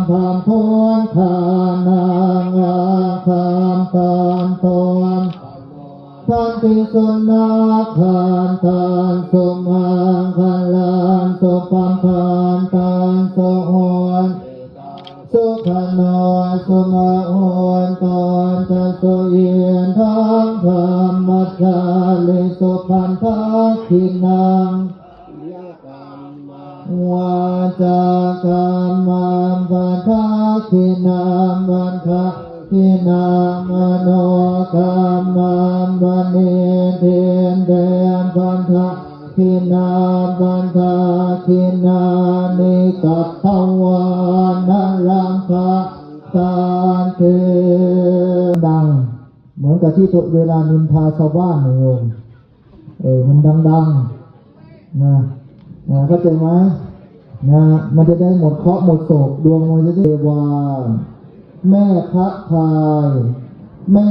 ຄຳພຸດທານັງ ອາຄຳຕັນໂທ ທັນຕິສຸນນະຄັນຕັງ ສຸມັງຄະລັງ ສຸປັງຄະຕັງ ສຸໂຫ ສຸຂະໂນ ສຸມະໂຫນໂຕ ຈະສຸອິນທັງ ທຳມະຈາລິສຸ ປັນທັກຂິນັງ ວາຈາກັມມັງ ປັນທັກຂິນັງ ວັດຖະກິນາມະໂນກຳມັງ ມະນີທິນເດມ ປັນທະກິນາ ປັນທະກິນານິ ກັບພະວານະລັງຄະຕັນເທ ດັງ เหมือนกับที่เวลานินทาชาวบ้านนะโยม เออ มันดังๆ นะ นะ เข้าใจไหม นะ มันจะได้หมดเคราะห์หมดโศก ดวงมันจะได้ว่า แม่พระพาย แม่